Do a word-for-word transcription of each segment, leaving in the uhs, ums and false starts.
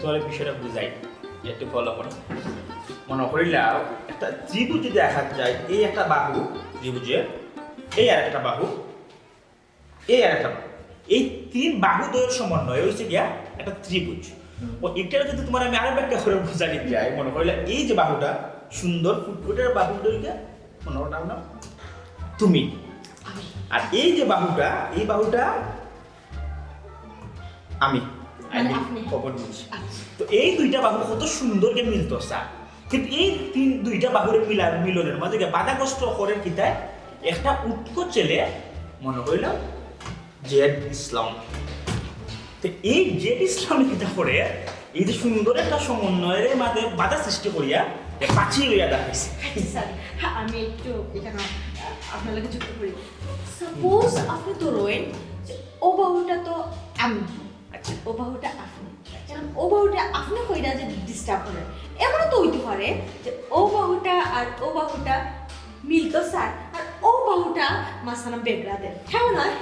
তোমার বিষয়টা বুঝাই, একটু ফলো করো। মনে করিলা একটা ত্রিভুজ যদি দেখা যায়, এই একটা বাহু ত্রিভুজের, এই আর একটা বাহু, এই আর একটা বাহু, এই তিন বাহুদ্বয়ের সমন্বয় হইছে গিয়া একটা ত্রিভুজ। ও এটা যদি তোমার আমি আরো ব্যাখ্যা করে বুঝাই যাই, মনে করিলা এই যে বাহুটা সুন্দর ফুটফুটের বাহুটা হইল গিয়া, মনে করিলা আমরা তুমি, আর এই যে বাহুটা, এই বাহুটা আমি, মানে আমি আপনি। খবর দিয়েছি। আচ্ছা। তো এই দুইটা বাহু কত সুন্দর যে মিলতো স্যার, কিন্তু এই তিন দুইটা বাহুর মিলার মিলনের মাঝে গিয়া বাধাগ্রস্ত করে কিতায় একটা উটকো ছেলে, মনে হইল জেড ইসলাম। তো এই জেড ইসলামে কিতা করে, এই যে সুন্দর একটা সমন্বয়ের মাঝে বাধা সৃষ্টি করিয়া এ পাঁচি লইয়া দাঁড়াইছে। আচ্ছা স্যার, আমি একটু এখানে আহ, আপনার লগে যুক্ত করি। সাপোজ আপনি ধরেন যে ও বাহুটা তো আমি, আচ্ছা। ও বাহুটা আপনি, এখন ও বাহুটা আপনি কইরা যে ডিস্টার্ব করেন, এমনও তো হইতে পারে যে ও বাহুটা আর ও বাহুটা মিলতো স্যার, আর ও বাহুটা মাঝখানে বেগড়া দেন, কেমন হয়?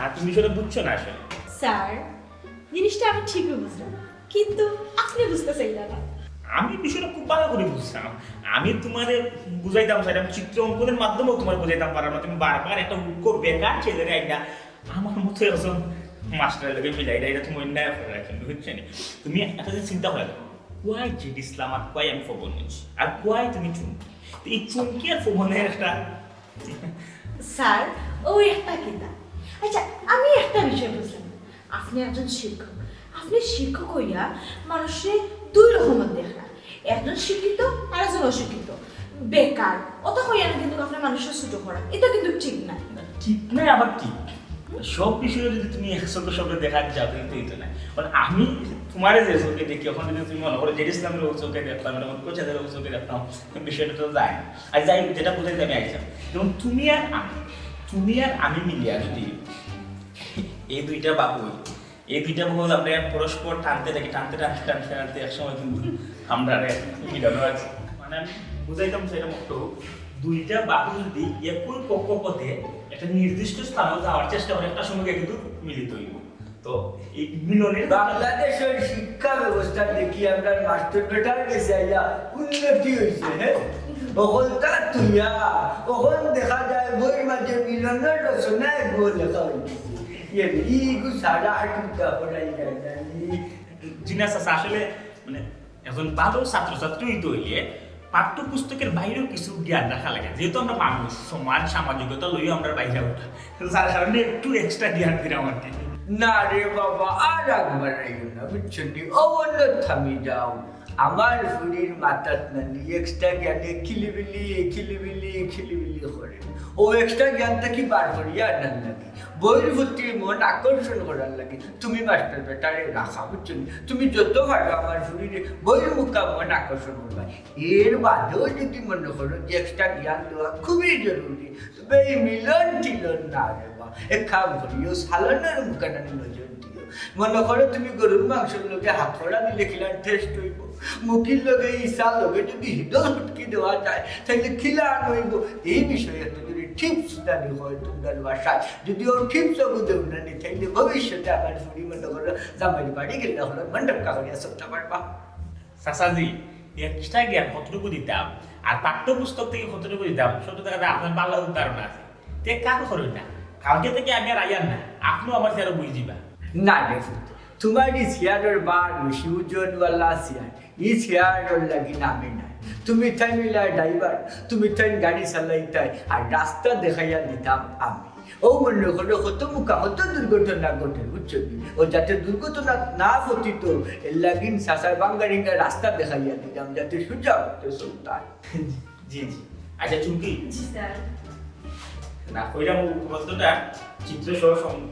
আর তুমি বিষয়টা বুঝছো না আসলে। স্যার, জিনিসটা আমি ঠিকই বুঝলাম, কিন্তু আপনি বুঝতে চাইলেন না। আমি বিষয়টা খুব ভালো করে বুঝলাম। আমি তোমারে বুঝাইতাম চাইলাম চিত্র অঙ্কনের মাধ্যমেও তোমার বুঝাইতাম পারলাম না। তুমি বারবার একটা উটকো বেকার ছেলেরে আইনা আমার মতো একজন মাস্টারের লগে মিলাইলা, এটা তুমি অন্যায় করে রাখছো, বুঝছো নি? তুমি একটা জিনিস চিন্তা করে দেখো, ওয়াই জেড ইসলাম আর ওয়াই আমি ফবন হইছি, আর ওয়াই তুমি চুমকি। তো এই চুমকি আর ফবনের একটা স্যার, ওই একটা কিতা। আচ্ছা, আমি একটা বিষয় বুঝলাম না। আপনি একজন শিক্ষক, আপনি শিক্ষক হইয়া মানুষে দুই রকম দেখরা, একজন শিক্ষিত আর একজন অশিক্ষিত, বেকার। অত হইয়া না কিন্তু আপনি মানুষের ছোট করা, এটা কিন্তু ঠিক না। ঠিক নাই আবার ঠিক। সব বিষয়ে যদি তুমি এক চোখে সবরে দেখা যাও, কিন্তু এই তো নাই। মানে আমি তোমারে যে চোখে দেখি, ওখানে যদি তুমি মনে করো জেড ইসলামের ও চোখে দেখতাম, এটা মনে করছে ও চোখে দেখতাম, বিষয়টা তো যায় না। আর যাই হোক, যেটা বুঝাইতে আমি আইছিলাম, যেমন তুমি আর আমি, তুমি আর আমি মিলিয়া যদি এই দুইটা বাহু, এই দুইটা বাহু আমরা পরস্পর টানতে থাকি, টানতে টানতে টানতে টানতে একসময় কিন্তু আমরা আর এক মিলন আছে। মানে আমি বুঝাইতাম সেটা মতো, দুইটা বাহু যদি একই কক্ষপথে একটা নির্দিষ্ট স্থানে যাওয়ার চেষ্টা করে, একটা সময় গিয়ে কিন্তু মিলিত হইব। তো এই মিলনের বাংলাদেশের শিক্ষা ব্যবস্থা দেখি আমরা মাস্টার বেটার গেছে আইয়া উন্নতি হইছে, হ্যাঁ? অকলতা তুইয়া, অখন দেখা যায় বইর মাঝে মিলনের রচনা এগুলো লেখা হইছে। ইয়ে, ইগু সারা আর কিতা পড়াই যায় না, ই জি না চাচা, আসলে মানে একজন ভালো ছাত্রছাত্রী হইতে হইলে পাঠ্যপুস্তকের বাইরেও কিছু জ্ঞান রাখা লাগে, যেহেতু আমরা মানুষ, সমাজ সামাজিকতা লইও আমরা বাইরে উঠা, যার কারণে একটু এক্সট্রা জ্ঞান দিলাম আর কি। না রে বাবা, আর একবার আইও না, বুঝছো নি? অবনত থামি যাও। আমার ফুরির মাথাত নানি এক্সট্রা জ্ঞানে খিলিবিলি, খিলিবিলি, খিলিবিলি করে। ও এক্সট্রা জ্ঞানটা কি বার করিয়া আনার লাগি? বইর প্রতি মন আকর্ষণ করার লাগি। তুমি মাস্টার বেটারে রাখা, বুঝছো নি? তুমি যত পারো আমার ফুরিরে বইর মুখা মন আকর্ষণ করবা। এর বাদেও যদি মনে করো যে এক্সট্রা জ্ঞান দেওয়া খুবই জরুরি, তবে এই মিলন টিলন না রে বা, এক কাম করিও, সালনের মুখাটানি নজর দিও। মনে করো তুমি গরুর মাংসর লগে হাত করা দিলে কিলান টেস্ট হইব, মুখির লগে ইসার লগে যদি হিদল হুটকি দেওয়া যায়, তাহলে কিলান হইব। এই বিষয়ে একটু যদি টিপস জানি হয় তোমরার ভাষায়, যদি ও টিপস ওগু দেও না নি, তাহলে ভবিষ্যতে আমার ফুরি মনে করো জামাইর বাড়ি গেলে হলো মণ্ডপ কাগজে চলতে পারবা। চাচাজি, এক্সট্রা জ্ঞান কতটুকু দিতাম আর পাঠ্যপুস্তক থেকে কতটুকু দিতাম, সব তো দেখা যায় আপনার ভালো ধারণা আছে। তে কাজ করবেন না, কালকে থেকে আমি আর আইয়ার না, আপনিও আমার চেয়ারো বই দিবা। না রে পুত, তোমার এই চেয়ারর বার বেশি, ওজনওয়ালা চেয়ার। এই চেয়ারর লাগি না আমি নাই। তুমি তাই মিলা ড্রাইভার, তুমি তাই গাড়ি চালাইতাই, আর রাস্তা দেখাইয়া দিতাম আমি। ও মনে করো কত মুখা কত দুর্ঘটনা ঘটে, বুঝছো নি? ও যাতে দুর্ঘটনা না ঘটিত, এর লাগিন চাচার বাঙ্গারিঙ্গা রাস্তা দেখাইয়া দিতাম, যাতে সোজা হতে চলতাম। জি, জি। আচ্ছা চুমকি, জি স্যার। না কইলাম উপপাদ্যটা চিত্র সহ সং-,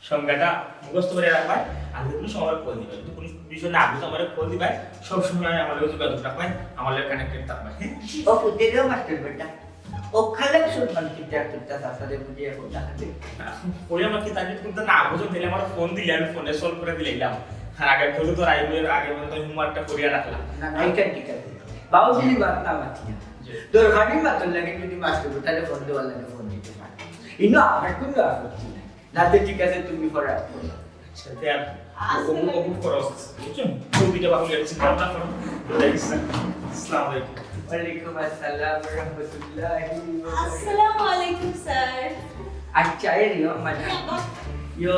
সংজ্ঞাটা মুখস্থ করে রাখবা, আর যে কোনো সময় কল দিবা। যদি কোনো বিষয় না বুঝো, আমার কল দিবা, সব সময় আমার লগে যোগাযোগ রাখবা, আমার লগে কানেক্টেড থাকবা, হ্যাঁ? ও পুতেরও মাস্টার বেটা, ও খালেক সম্মান কিতা করতা চাচারে বুঝে এখন দেখাতে। ওই আমার কি তাকে তুমি তো না বুঝো, তাহলে আমার ফোন দিলে আমি ফোনে সলভ করে দিলাম। আর আগে বলে তো রাইবের আগে বলে তো হোমওয়ার্কটা করিয়া রাখলাম। না, না, এটা ঠিক আছে। বাউজিলি বার্তা মাতিয়া। জি। দরকারি মাত্র লাগে যদি মাস্টার বেটারে ফোন দেওয়ার লাগে ফোন দিতে পারে। ইনো আমার কোনো আপত্তি নাই। নাতে ঠিক আছে, তুমি পড়ায়। আচ্ছা, তে আর অমুক, অমুক খরচ আছে, বুঝছেন? চৌদ্দটা বাহুলি আছে, চিন্তা ভাবনা করুন। বুঝে গেছেন? আসসালামু আলাইকুম। ওয়ালাইকুম আসসালাম ওয়া রাহমাতুল্লাহি ওয়া বারাকাতুহু। আসসালামু আলাইকুম, স্যার। আচ্ছা, এই রিও, আমার ইয়ো,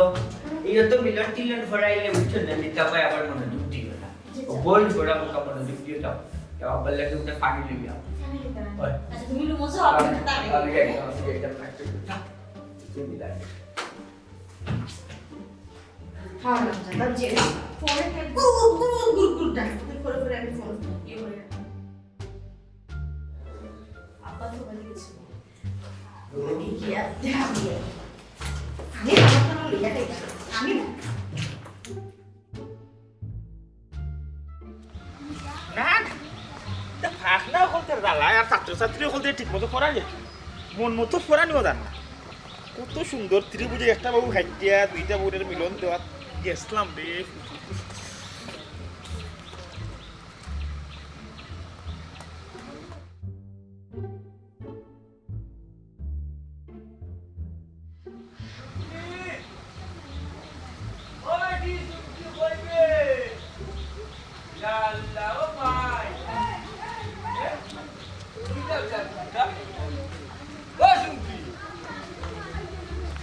ইয়ো তো মিলন টিলন ফরাইলে উঠছে না, নিতা পায় আবার মনোযোগ দিও না। জি, ও স্যার। বল, বড় মুখা মনোযোগ দিও দাও। যাও, আবার লাগে ওটা পানি লইয়া। পানি লইতে হবে। ওই। আচ্ছা, তুমি রুমো যাও, আমি তাড়াতাড়ি আমি যাই, আমি যাই, আমি যাই, আমি যাই। তুমি যাই। হ্যাঁ, বাদ যে ফোনে গুরু গুরু গুরু গুরু ডাক। তুই করে করে আমি ফোন ইয়ে করে। আব্বা তো বাড়ি গেছে। আমি কি আর দেখা দিয়ে। আমি আমার কোনো লইয়া দেই না। আমি না। না, না। তা ফাঁক না হলতে জ্বালায় আর ছাত্রছাত্রী হলতে ঠিক মতো পড়া যায়। মন মতো পড়া নিও জান না। কত সুন্দর ত্রিভুজে একটা বাবু খাইতিয়া, দুইটা বোনের মিলন দেওয়া। গেছলাম রে।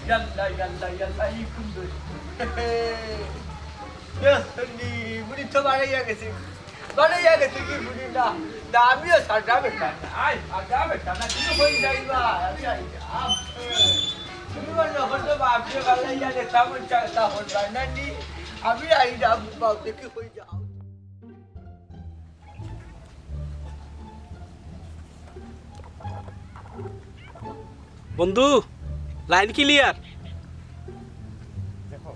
ইয়াল্লা, ইয়াল্লা, ইয়াল্লা, ই কুন দই? ইয়াল্লা, বুড়ি তো বাড়াইয়া গেছে। বাড়াইয়া গেছে কি বুড়ি না? না, আমিও সাদা বেটা না। আই, সাদা বেটা না, তুমি কই যাইবা? আমি আই, আম, তুমি বললে, হলো বাপরে, বাড়াইয়া গেছে, আমার চা-, চা হল না, না, নি? আমি আই না, বাপ দেখি কই যাও। বন্ধু, লাইন ক্লিয়ার। দেখো,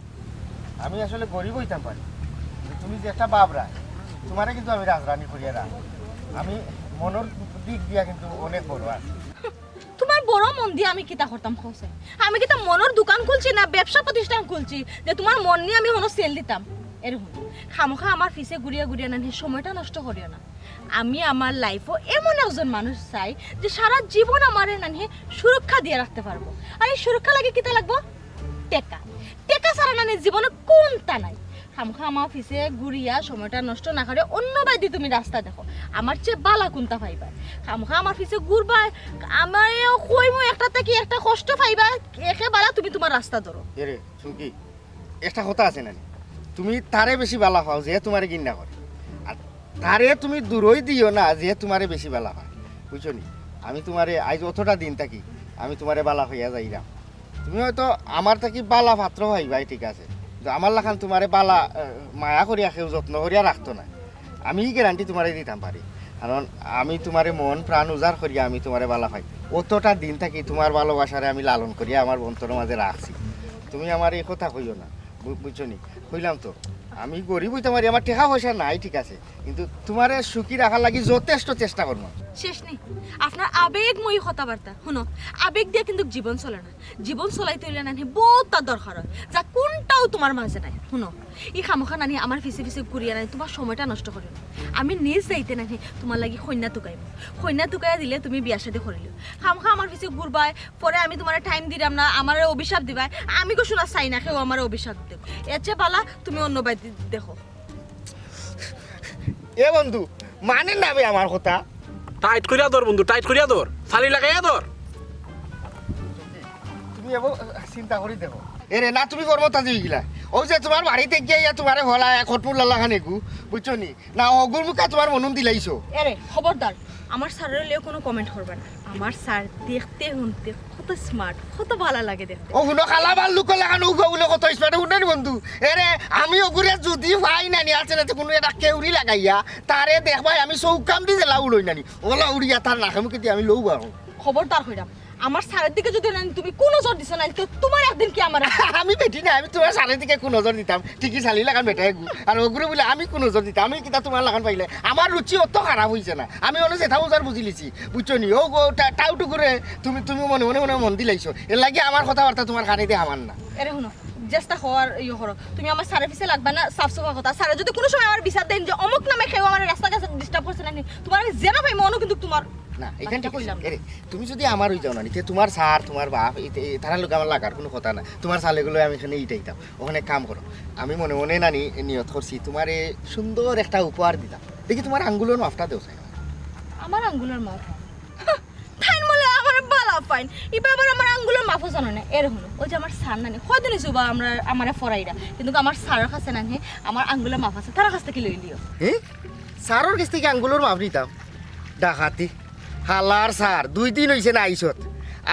আমি আসলে গরিব হইতাম পারি, কিন্তু তুমি যে একটা বাবরা, তোমারে কিন্তু আমি রাজরানী করিয়া রাখ। আমি মনর দিক দিয়া কিন্তু অনেক বড় আছি। তোমার বড় মন দিয়া আমি কিতা করতাম কও চাই? আমি কিতা মনর দোকান খুলছি না ব্যবসা প্রতিষ্ঠান খুলছি যে তোমার মন নিয়া আমি কোনো সেল দিতাম? এরে হুনো, খামোখা আমার পিছে ঘুরিয়া ঘুরিয়া নানি সময়টা নষ্ট করিও না। আমি আমার লাইফো এমন একজন মানুষ চাই যে সারা জীবন আমারে নানি সুরক্ষা দিয়া রাখতে পারবো। আর এই সুরক্ষা লাগি কিতা লাগবো? টেকা। টেকা ছাড়া নানি জীবনে কুন্তা নাই। খামোখা আমার পিছে ঘুরিয়া সময়টা নষ্ট না করিয়া অন্য বায়দি তুমি রাস্তা দেখো। আমার চেয়ে বালা কুন্তা পাইবায়? খামোখা আমার পিছে ঘুরবায়, আমারে কইমু একটা থাকি একটা কষ্ট পাইবায়, একে বালা তুমি তোমার রাস্তা ধরো। এরে, চুমকি, একটা কথা আছে না নি? তুমি তারে বেশি বালা পাও, যে তোমারে ঘিন্না করে। আর তারে তুমি দূরই দিও না, যে তোমারে বেশি বালা পায়। বুঝছো নি? আমি তোমারে আইজ অতটা দিন থাকি, আমি তোমারে বালা হইয়া যাইরাম। তুমি হয়তো আমার থাকি বালা পাত্র পাইবায়, ঠিক আছে, কিন্তু আমার লাখান তোমারে বালা, আহ, মায়া করিয়া কেউ যত্ন করিয়া রাখতো না। আমি ই গ্যারান্টি তোমারে দিতাম পারি, কারণ আমি তোমারে মন প্রাণ উজাড় করিয়া আমি তোমারে বালা পাই। অতটা দিন থাকি তোমার ভালোবাসারে আমি লালন করিয়া আমার অন্তরর মাঝে রাখছি। তুমি আমারে ই কথা কইও না, বু-, বুঝছো নি? কইলাম তো, আমি গরিব হইতাম পারি, আমার টেকা পয়সা নাই, ঠিক আছে, কিন্তু তোমারে সুখী রাখার লাগি যথেষ্ট চেষ্টা করমু। শেষ নি আপনার আবেগময়ী কথাবার্তা। হুনো, আবেগ দিয়া কিন্তু জীবন চলে না। জীবন চলাইতে অইলে নানি বউততা দরকার অয়, যা কুনটাও তোমার মাঝে নাই। হুনো, ই খামোখা নানি আমার পিছে পিছে ঘুরিয়া নানি তোমার সময়টা নষ্ট করিও না। আমি নিজ যাইতে নানি তোমার লাগি কইন্যা তুকাইমু। কইন্যা তুকাইয়া দিলে তুমি বিয়া শাদী করিলিও। খামোখা আমার পিছে ঘুরবায়, পরে আমি তোমারে টাইম দিরাম না, আমারে অভিশাপ দিবায়। আমি কুনু চাই না কেউ আমারে অভিশাপ দেউক। এর চেয়ে বালা তুমি অন্য বায়দি দেখো। এ বন্ধু, মানের না বে আমার কথা। টাইট করিয়া ধর বন্ধু, টাইট করিয়া ধর, ফালি লাগাইয়া ধর। তুমি এবো চিন্তা করি দেখো। এরে না, তুমি কর্মতা দিবি গিলা। অউ যে তোমার বাড়িতে গিয়া ইয়া তোমারে হলা এক হটমুল্লা লাখান এগু, বুঝছো নি? না, অগুর মুখা তোমার মনন দিলাইছো। এরে, খবরদার, আমার স্যাররে লইয়া কুনু comment করবা না। আমার স্যার দেখতে হুনতে কত smart, কত বালা লাগে দেখতে। ও হুনো, কালা বাল্লুকর লাখান উগা উলে কত smart, হুনো নি বন্ধু? এরে, আমি অগুরে যুদি পাই না নি, আছে না, তে কুনু একটা কেউরি লাগাইয়া, তারে দেখবায় আমি চউখ কামড়ি দিলা উলই না নি। ওলা উড়িয়া তার নাকে মুখে দি আমি লউ বারো। খবরদার কইরাম, আমার স্যারর দিকে যুদি না তুমি কুনু নজর দিছো না, তো তোমার একদিন কি আমার একদিন। আমি বেটি না, আমি তোমার স্যারর দিকে কুনু নজর দিতাম। ঠিকই শালি লাখান বেটা এগু। আর অগুরে বুলে আমি কুনু নজর দিতাম। আমি কিতা তোমার লাখান পাইলে? আমার রুচি অত খারাপ অইছে না। আমি অনো যেতা বুঝার বুঝিলিছি। বুঝছো নি? ও গো, টা-, টাউটু করে তুমি, তুমি মনে মনে মনে মন দিলাইছো। এর লাগি আমার কথাবার্তা তোমার কানে দি হামার না। এরে হুনো, চেষ্টা কর, ইয়ে করো। তুমি আমার স্যারর পিছে লাগবা না, সাফ সাফা কথা। স্যারে যুদি কুনু সময় আমারে বিচার দেইন যে অমুক নামে কেউ আমারে রাস্তার কাছে disturb করছে না নি, তোমার আমি যেনো পাইমু, অনো কিন্তু তোমার না, এখান থেকে কইলাম না। এরে, তুমি যদি আমার অই যাও নানি, তে তুমার স্যার, তুমার বাপ, এই, এই, তারার লগে আমার লাগার কুনু কথা না। তুমার স্যার এগুলো আমি এখানে ইটাইতাম। অখন এক কাম করো, আমি মনে মনে নানি নিয়ত করছি, তুমারে সুন্দর একটা উপহার দিতাম। দেখি তুমার আঙ্গুলর মাপটা দেও চাই। আমার আঙ্গুলর মাপ? তাইন বলে আমারে বালা পাইন, ইবা আবার আমার আঙ্গুলর মাপও জানো না। এরে হুনো, ওই যে আমার স্যার নানি, কয়দিন অইছে বা আমরা, আমারে ফরাইরা, কিন্তু আমার স্যারর কাছে নানি আমার আঙ্গুলর মাপ আছে, তারার কাছ থাকি লই লিও। হ্যাঁ, স্যারর কাছ থাকি আঙ্গুলর মাপ নিতাম? ডাকাতি। হালার স্যার, দুই দিন অইছে না আইছত।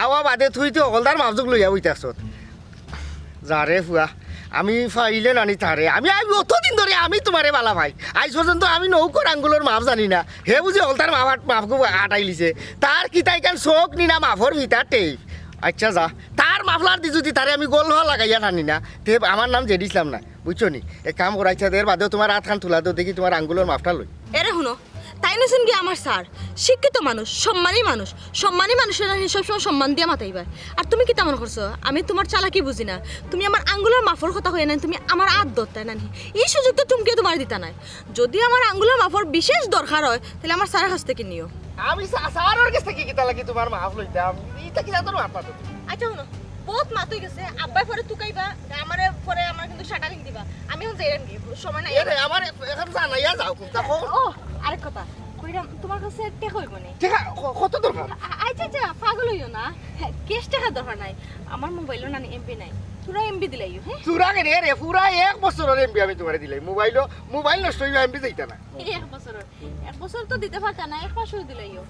আওয়া বাদে তুই তো হকলতার মাপজোক লইয়া বই থাকছত। যারে ফুয়া, আমি পাইলে নানি তারে, আমি, আমি অতদিন ধরি আমি তুমারে বালা পাই। আইজ পর্যন্ত আমি নৌকর আঙ্গুলর মাপ জানি না। হে বুঝি হকলতার মাপ আট-, মাপগু আটাইলিছে। তার কিতা ইখান চউখ নি না মাপর ফিতার টেপ। আচ্ছা যা, তার মাফলার দি যদি তারে আমি গলফা লাগাইয়া টানি না, তে আমার নাম জেড ইসলাম না, বুঝছো নি? এক কাম করো, আচ্ছা, এর বাদেও তুমার আতখান তুলা দেও, দেখি তুমার আঙ্গুলর মাপটা লই। এরে হুনো, তাইন অইছইন গিয়া আমার স্যার, শিক্ষিত মানুষ, সম্মানী মানুষ, সম্মানী মানুষরে নানি সবসময় সম্মান দিয়া মাতাইবায়। আর তুমি কিতা মনো করছো আমি তুমার চালাকি বুঝি না? তুমি আমার আঙ্গুলর মাপর কথা কইয়া নানি তুমি আমার আত ধরতায় নানি, ই সুযোগ তো চুমকিয়ে তুমারে দিতা নায়। যদি আমার আঙ্গুলর মাপর বিশেষ দরকার অয়, তাইলে আমার স্যারর কাছ থাকি নিও। আমি স্যারর কাছ থাকি কিতা লাগি তুমার মাপ লইতাম? ইটা কিতা ধরো আপনার তো। আচ্ছা হুনো, বউত মাত অই গেছে, আব্বায় পরে তুকাইবা, আমারে পরে আমার কিন্তু শাটারিং দিবা। আমি অখন যাইরাম গি, সময় নাই। এরে, আমারে অখন জানাইয়া যাও, কুনটা কও? ও, আরেক কথা, কইরাম, তুমার কাছে টেকা অইবো নি? টেকা ক-, কত দরকার? আ-, আচ্ছা, আচ্ছা, পাগল অইও না। ক্যাশ টেকা দরকার নাই। আমার মোবাইলো নানি এমবি নাই। পুরা এমবি দিলাইও, হ্যাঁ? চুরা কেনে রে, পুরা এক বছরর এমবি আমি তুমারে দিলাই। মোবাইলো, মোবাইল নষ্ট অইবা, এমবি যাইতা না। এক বছরর? এক বছর তো দিতে পারতা না, এক মাসও দিলাইও।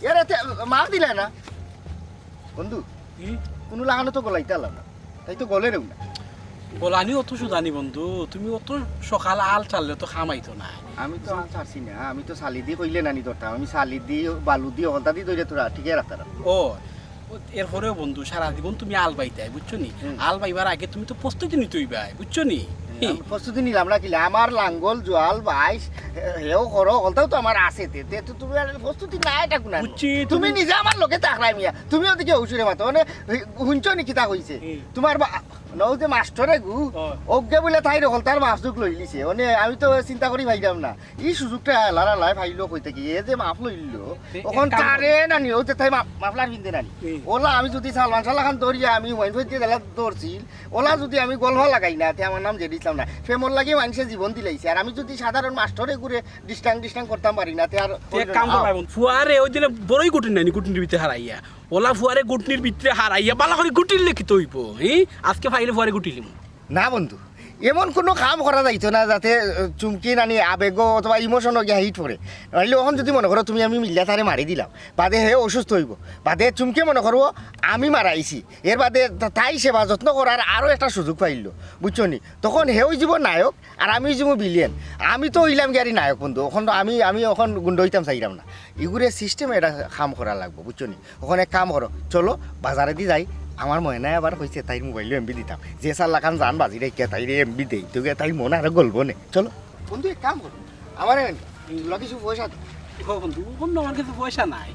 এরে, তে মাফ দিলে না? বন্ধু, হুম? কুনু লাখানো তো গলাইতে আলাম না। তাই তো গলেরেও না। গলানি অত সুদানি বন্ধু, তুমি অত সকাল আল ছাড়লে তো কাম অইতো না। আমি তো আল ছাড়ছি না, আমি তো ছালি দি কইলে নানি ধরতাম, আমি ছালি দি, বালু দি, হকলতা দি ধরে তোরা টিকে রাখতাম। ও, ও, এরপরেও বন্ধু, সারা জীবন তুমি আল বাইতায়, বুঝছো নি? হুম। আল বাইবার আগে তুমি তো প্রস্তুতি নিতে অইবায়, বুঝছো নি? হুম, আমি প্রস্তুতি নিলাম না কিলা, আমার লাঙ্গল, জোয়াল, বাইশ, হে-, হেও করো, হকলতাও তো আমার আছে, তে, তে তো তুমি আর প্রস্তুতি না, এটা কুনান? বুঝছি, তুমি তুমি নিজে আমার লগে থাকরায় মিয়া, তুমি ওদিকে হুজুরে মাতো, মানে, হুনছো নি কিতা কইছে? হুম। তুমার বা-, নও যে মাস্টরে গু, ও। অগ্গে বুলে তাইর হকলতার মাপজোক লইলিছে। মানে, আমি তো চিন্তা করি পাইরাম না। ই সুযোগটা লারা লাই পাইলো কই থাকি? এ যে মাফ লইলো, এ, অখন এক কাম তারে করো। নানি, ও যে তাই মা-, মাফলার পিন্দে নানি। হুম। ওলা আমি যদি সালমান শাহ লাখান ধরিয়া আমি ওয়াইন ফইতে দিলা ধরছিল, ওলা যদি আমি গলফা লাগাই না, তে আমার নাম জেড ইসলাম না। প্রেমর লাগি মানষে জীবন দিলাইছে। আর আমি যদি সাধারণ মাস্টরে ঘুরে ডিস্টাং ডিস্টাং করতাম পারি না, তে আর তে এক কাম করো, আও। ভাই বোন, ফুয়ারে ওই দিনে বড়ই গুটির নানি, গুটির ভিতরে হারাইয়া। ওলা ফুয়ারে গুটনির ভিতরে হারাইয়া, বালা করি গুটিলে কিতা অইবো, হি? আজকে পাইলে ফুয়ারে গুটিলিমু। না বন্ধু, এমন কুনু কাম করা যাইতো না যাতে, আহ, চুমকি নানি আবেগ অথবা ইমোশন গিয়া হিট পড়ে। নাইলে অখন যদি মনে করো তুমি আমি মিল্লা তারে মারি দিলাম, বাদে হে অসুস্থ অইবো, বাদে চুমকি মনে করবো আমি মারাইছি, এর বাদে তা-, তাই সেবা যত্ন করার আরো একটা সুযোগ পাইলো, বুঝছো নি? তখন হে অইযিবো নায়ক, আর আমি অইযিমু ভিলেন। আমি তো অইলাম গিয়া নায়ক বন্ধু, অখন তো আমি, আমি অখন গুন্ডা অইতাম চাইরাম না। ইগুরে সিস্টেমে একটা কাম করা লাগবো, বুঝছো নি? অখন এক কাম করো, চলো বাজারেদি যাই, আমার ময়নায় আবার কইছে তাইর মোবাইলো এমবি দিতাম। যে সাল্লাখান জান বাজি রাখিয়া তাইরে এমবি দেই, তো গিয়া তাইর মন আরো গলবো নে। চলো। বন্ধু, এক কাম করো, আমারে হুম। তোলা কিছু পয়সা দাও। ও বন্ধু, অখন আমার কাছে পয়সা নাই।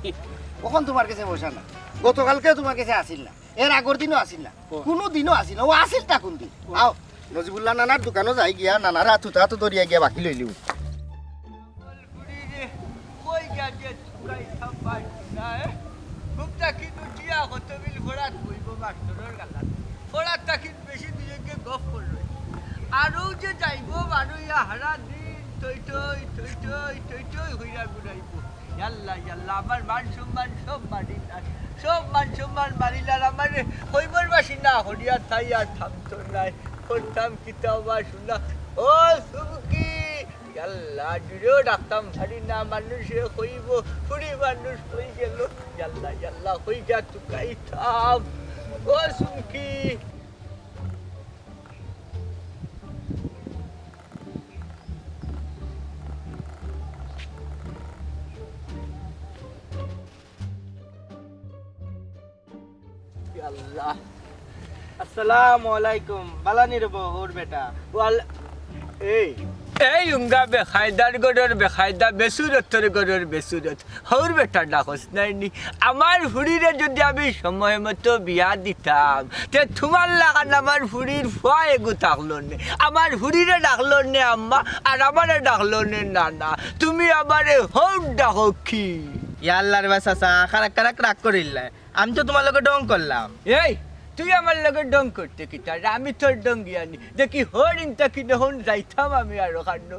অখন তুমার কাছে পয়সা নাই? গতকালকেও তুমার কাছে আছিল না, এর আগর দিনও আছিল না, ও। কুনু দিনও আছিল না। ও আছিলটা কুন দিন? ও। আও, নজিবুল্লাহ নানার দোকানো যাই গিয়া, নানার আত হুতা আত ধরিয়া গিয়া বাকি লইলিমু। ফুড়ি রে, কই গেছে তুকাই সাপাই না, এ? ঘুম থাকি উঠিয়া কত বিল ফড়াত বইব মাস্টরর গালাত। ফড়াত থাকি বেশি দুইজনকে গফ করলো। আরও যে যাইব বারইয়া হারা দিন, থই থই, থই থই, থই থই হইরা ঘুরাইব। ইয়াল্লা, ইয়াল্লা, আমার মান সম্মান সব মারিলার। সব মান সম্মান মারিলার। আমারে কইবর বাসি না হরিয়া তাই আর থামতো নাই। করতাম কিতা বা শুনা। ও সুমকি, ইয়াল্লা, জুরেও ডাকতাম পারি না, মানুষে কইব, ফুড়ি মানুষ কই গেল? ইয়াল্লা, ইয়াল্লা, কই গিয়া তুকাইতাম? ও সুমকি। আল্লাহ। আসসালামু আলাইকুম। বালানি রে বউর বেটা। ওয়াল-, এই। এই উঙ্গা বেকায়দার গরর বেকায়দা, বেসুরতর গরর বেসুরত। হউর বেটা ডাকস নাই নি? আমার ফুড়িরে যদি আমি সময় মতো বিয়া দিতাম, তে তুমার লাখান আমার ফুড়ির ফুয়া এগু থাকলো নে। আমার ফুড়িরে ডাকলো নে আম্মা, আর আমারে ডাকলো নে নানা। তুমি আমারে হউর ডাকো কি? ইয়াল্লা রে বা চাচা, খারাক খারাক রাগ করিল্লায়। আমি তো তুমার লগে ঢং করলাম। এই, তুই আমার লগে ঢং করতে কিতা রে? আমি তোর ঢং গিয়ানি। দেখি হরিণ তা কিনে হন যাইতাম আমি আরো কান্ড।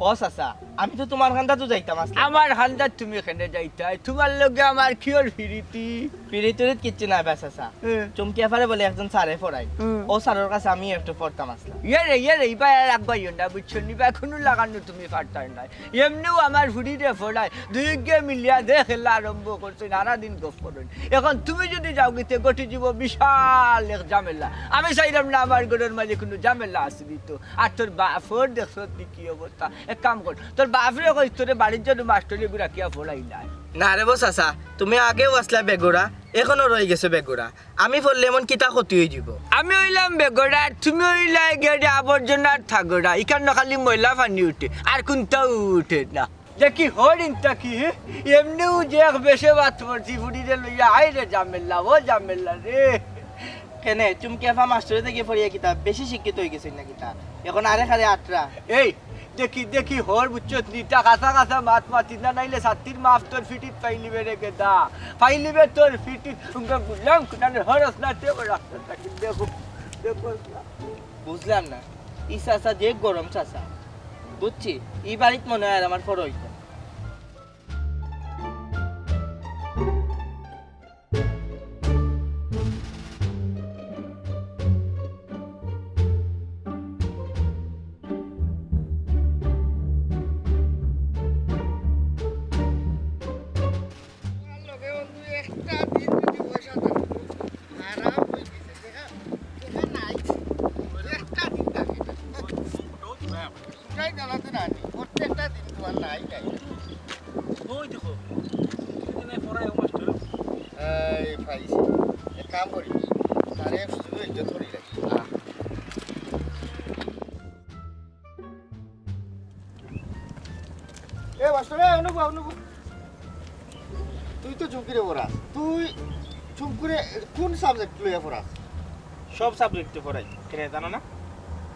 ও চাচা, আমি তো তুমার কান্দাত যাইতাম আছলাম। আমার কান্দাত তুমি কেনে যাইতায়? তুমার লগে আমার কিওর ফিরিতি? ফিরিতিরিত কিচ্ছু নাই বা চাচা। হ্যাঁ। চুমকি আফারে বলে একজন স্যারে পড়ায়। হুম। ও স্যারর কাছে আমি একটু পড়তাম আছলাম। ইয়ে রে, ইয়ে রে, ইবা আর আগুয়াইও না, বুঝছো নি? ইবা কুনু লাগানো তুমি পারতায় নায়। এমনেউ আমার ফুড়িরে পড়ায়, দুইগে মিলিয়া যে খেলা আরম্ভ করছইন, হারা দিন গফ করইন। এখন তুমি যুদি যাওগি তে ঘটি যিবো বিশাল এক ঝামেলা। আমি চাইরাম না আমার ঘরর মাঝে কুনু ঝামেলা আছে নি তো। আর তোর বাফর দেখছস নি কি অবস্থা? এক কাম কর, তোর বাফরে কইস তোরে বাড়িত যেন মাস্টরি গুড়া কিয়া পড়াইলায়। না রে বা চাচা, তুমি আগেও আছলা বেগুড়া, এখনো রই গেছো বেগুড়া। আমি পড়লে এমন কিতা ক্ষতি অইযিবো? আমি অইলাম বেগুড়া, আর তুমি অইলায় গেড়ে আবর্জনার থাগড়া। ইখানো খালি ময়লা পানি উঠে, আর কুন্তাউ উঠে না। দেখি হরিণ তা কি, এমনেউ যে এক বেশে বাত করছি, ফুড়িরে লইয়া, হায় রে ঝামেলা, ও ঝামেলা রে। কেনে, চুমকি আফা মাস্টরি থাকি পড়িয়া কিতা বেশি শিক্ষিত অই গেছইন না কিতা? এখন আরে খারে আটরা। এই, দেখি, দেখি, হর বুঝছত নি, তা কাঁচা কাঁচা মাত মাতিস না, নাইলে ছাত্তির মাফ তোর ফিটিত পাইলিবে রে গেদা। পাইলিবে তোর ফিটিত, তুমরা বুঝলাম, কুনানে হরস না, তে ওর রাস্তা থাকি, দেখো, দেখো। বুঝলাম না, ই চাচা যে গরম চাচা, বুঝছি, ই বাড়িত মনে হয় আর আমার পর অইতো। আমার লগে বন্ধু একটা দিন যদি পয়সা থাকতো, আরাম অই গেছে। দেখা, দেখা নাই, একটা দিন থাকে না। উঠাই জ্বালাতে না নি, প্রত্যেকটা দিন তোমার নাই নাই। ওই দেখো, তুমি নাই পড়ায় ও মাস্টার। এই পাইছি, এক কাম করি, তারে সুযোগ ইজ্জত করি রাখি। এ মাস্টার, এ অনুভব, অনুভব। তুই তো চুমকিরে পড়াস। তুই চুমকিরে কোন সাবজেক্ট লইয়া পড়াস? সব সাবজেক্টে পড়াই। কেনে জানো না?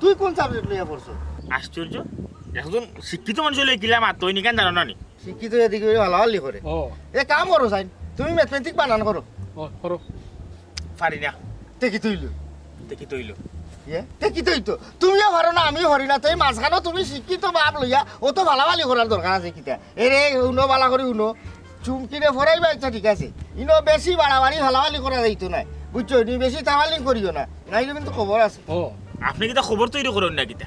তুই কোন সাবজেক্ট লইয়া পড়ছস? আশ্চর্য, একজন শিক্ষিত মানুষ অইলে কিলা মাত অয় নি কেন জানো না নি? শিক্ষিত এদিকে অইলে ভালাভালি করে। ও। এ কাম করো সাইন, তুমি ম্যাথমেটিক বানান করো। ও, করো। পারি না। তে কিতা অইলো? তে কিতা অইলো? ইয়ে? তে কিতা অইতো? তুমিও পারো না, আমিও পারি না, তে মাঝখানো তুমি শিক্ষিত বাপ লইয়া অত ভালাভালি করার দরকার আছে কিতা? এরে, হুনো, ভালা করি হুনো। চুমকিরে পড়াইবা, আচ্ছা, ঠিক আছে। ইনো বেশি বাড়াবাড়ি ভালাভালি করা যাইতো নায়। বুঝছো? নি বেশি তাওয়ালিং করিও না। নাইলে কিন্তু খবর আছে। ও। আপনে কিতা খবর তৈরি করইন না কিতা?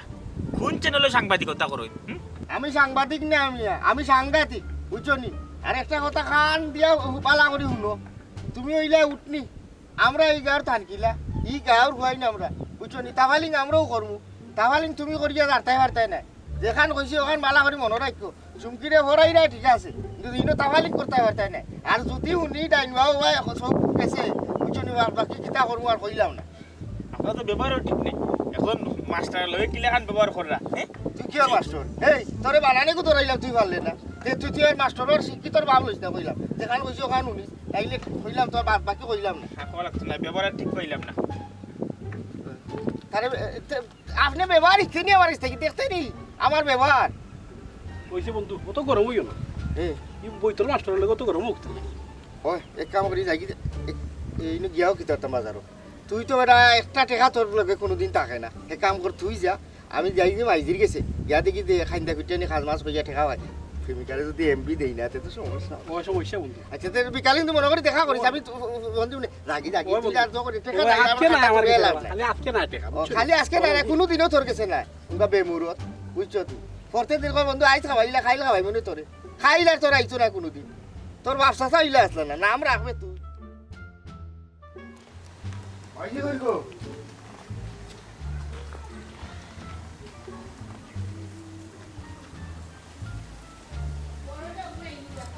কোন চ্যানেলো সাংবাদিকতা করইন? হুম? আমি সাংবাদিক না, আমি, আমি সাংঘাতিক। বুঝছো নি? আর একটা কথা কান দিয়া ভালা করি হুনো। তুমি অইলা উঠনি। আমরা ই গাঁওর থানকিলা, ই গাঁওর হুয়াইন আমরা, বুঝছো নি? তাওয়ালিং আমরাও করমু। তাওয়ালিং তুমি করিয়া জারতায় পারতায় নায়। যেখান কইছি অখান ভালা করি মনো রাখিও। চুমকিরে পড়াইরায় ঠিক আছে, কিন্তু ইনো তাওয়ালিং করতায় পারতায় নায়। আর যুদি হুনি ডাইন বাউ ভাই এখন সব গেছে, বুঝছো নি? বাদ বাকি কিতা করমু আর কইলাম না। আপনার তো ব্যবহারও ঠিক নাই। এখন মাস্টার লগে কিলাখান ব্যবহার কররা, হ্যাঁ? তুই কিওর মাস্টার? এই, তোরে বানানে কো ধরাইলাম, তুই পারলে না। তে তুই, তুই আর মাস্টারর শিক্ষিতর বাপ লইস না কইলাম। যেখান কইছি অখান হুনিস। তাইলে কইলাম তো, বাদ বাকি কইলাম না। থাকো লাগতো না, ব্যবহার আর ঠিক পাইলাম না। তারে, এ, তে, আপনে ব্যবহার হিকতে নি আমার গেছ থাকি, দেখতে নি আমার ব্যবহার। অইছে বন্ধু, অত গরম অইও না। এ। ই বইতল মাস্টারর লগে অত গরম অইতে। ওই, এক কাম করি, যাই কি, এক, এই নু গিয়াও কিতা একটা বাজারো। তুই তো বেটা একটা টেকা তোর লগে কুনুদিন থাকে না। এক কাম কর, তুই যা, আমি যাই যে মাইজির গেছে, গিয়া দেখি যে খাইন্দা খুঁটিয়া নি খাজ মাছ কইয়া টেকা পাই। প্রেমিকারে যুদি এমবি দেই না, তে তো সমস্যা। ও সমস্যা বন্ধু। আচ্ছা, তে বিকালে কিন্তু মনো করি দেখা করিস, ও। আমি তো, ও, ও, বন্ধু নে, রাগি, রাগি, ও তুই বন্ধু। আর তো করি, ও, টেকা নাই, আজকে আমার নাই, কাছে আমার টেকা কাছে নাই। খালি আজকে না টেকা, ও, বুঝছো? খালি আজকে না, না, কুনুদিনও তোর গেছে নাই। উনকা বেমুরত, বুঝছো তুই? পরতে দিন কয়, "বন্ধু, আইজ খাবাইলা, খাইল খাবাই মনে তোরে।" খাইল আর তোর আইতো না কুনুদিন। তোর বাপ চাচা অইলা আসলা না, নাম রাখবে তুই। ওই যে কই গো?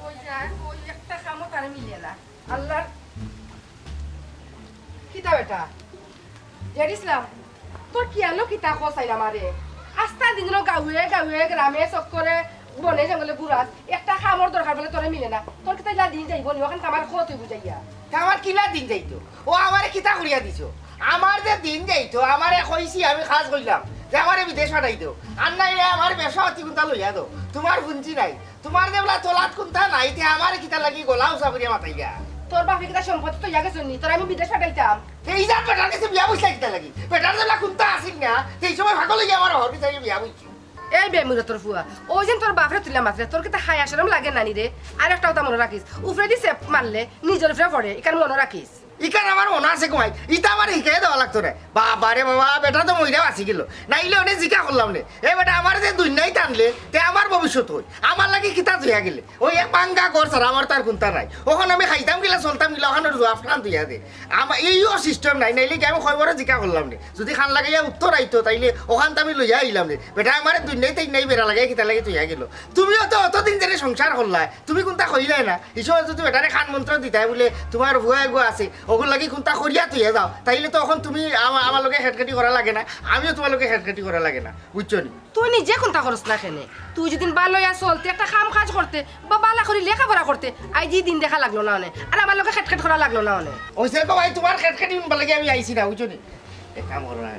ওই যা, ওই একটা কামও তার মিলে না। আল্লাহর কিতা বেটা? জেড ইসলাম, তোর কিয়ানো কিতা কস আইলা আমারে? আস্তা দিন গাউয়ে গাউয়ে, গ্রামে চক্করে, বনে জঙ্গলে ঘুরাস, একটা কামর দরকার বলে তোরে মিলে না। তোর কিতা ইলা দিন যাইবো নি? অখান আমার কত তুই বুঝাইয়া। তা আমার কিলা দিন যাইতো? ও আমারে কিতা করিয়া দিছো? আমার যে দিন যাইতো, আমারে কইছি, আমি কাজ কইলাম। যে আমারে বিদেশ পাঠাই দেও, আর নাইলে আমার ব্যবসা পাতি কুন্তা লইয়া দেও। তুমার পুঞ্জি নাই, তুমার যেবলা তলাত কুন্তা নাই, তে আমারে কিতার লাগি গলা উচা করিয়া মাতাইলা? তোর বাপে কিতা সম্পত্তি থইয়া গেছইন নি? তোরে আমি বিদেশ পাঠাইতাম। তে ইজাত বেটার গেছে বিয়া বইছলা কিতার লাগি? বেটার যেবলা কুন্তা আছিল না, তে ই সময় পাগল অইয়া আমার হর বিচারি বিয়া বইছি। এই বেমুরতর ফুয়া, অউ যেন তোর বাপরে তুলিয়া মাতরে, তোর কিতা হায়া শরম লাগে না নি রে? আর একটা কথা মনো রাখিস, উপরেদি চেপ মারলে নিজর উপরে পড়ে, ইখান মনো রাখিস। ইখান আমার মনো আছে কুয়াই, ইতা আমারে হিকাইয়া দেওয়া লাগতো নায়। বাবা রে বাবা, বেটা তো মইরা বাঁচি গেল, নাইলে অনে জিকা করলাম নে। এ বেটা, আমারে যে দুনিয়াত আনলে, তে আমার ভবিষ্যৎ কই? আমার লাগি কিতা থইয়া গেলে? অউ এক ভাঙ্গা ঘর ছাড়া আমার তো আর কুন্তা নাই। অখন আমি খাইতাম কিলা, চলতাম কিলা, অখানর জুয়াব খান থইয়া দে। আমা-, এইও system নাই, নাইলে কি আমি কয়বারও জিকা করলাম নে। যুদি কান লাগাইয়া উত্তর আইতো, তাইলে অখান তো আমি লইয়া আইলাম নে। বেটা, আমারে দুনিয়াত নাই বেড়া লাগাইয়া কিতার লাগি থইয়া গেল? তুমিও তো অতদিন ধরি সংসার করলায়, তুমি কুন্তা কইলায় না। ই সময় যুদি বেটারে কান মন্ত্র দিতায় বুলে, তুমার ফুয়া এগু আছে, অগুর লাগি কুন্তা করিয়া থইয়া যাও, তাইলে তো অখন তুমি আমা-, আমার লগে খেটখেটি করা লাগে না, আমিও তুমার লগে খেটখেটি করা লাগে না, বুঝছো নি? তুই নিজে কুন্তা করস না কেনে? তুই যেদিন ভালা অইয়া চলতে, একটা কাম কাজ করতে, বা ভালা করি লেখাপড়া করতে, আইজ ই দিন দেখা লাগলো না অনে, আর আমার লগে খেটখেট করা লাগলো না অনে। অইছে গো ভাই, তুমার খেটখেটি হুনবার লাগি আমি আইছি না, বুঝছো নি? এক কাম করো না,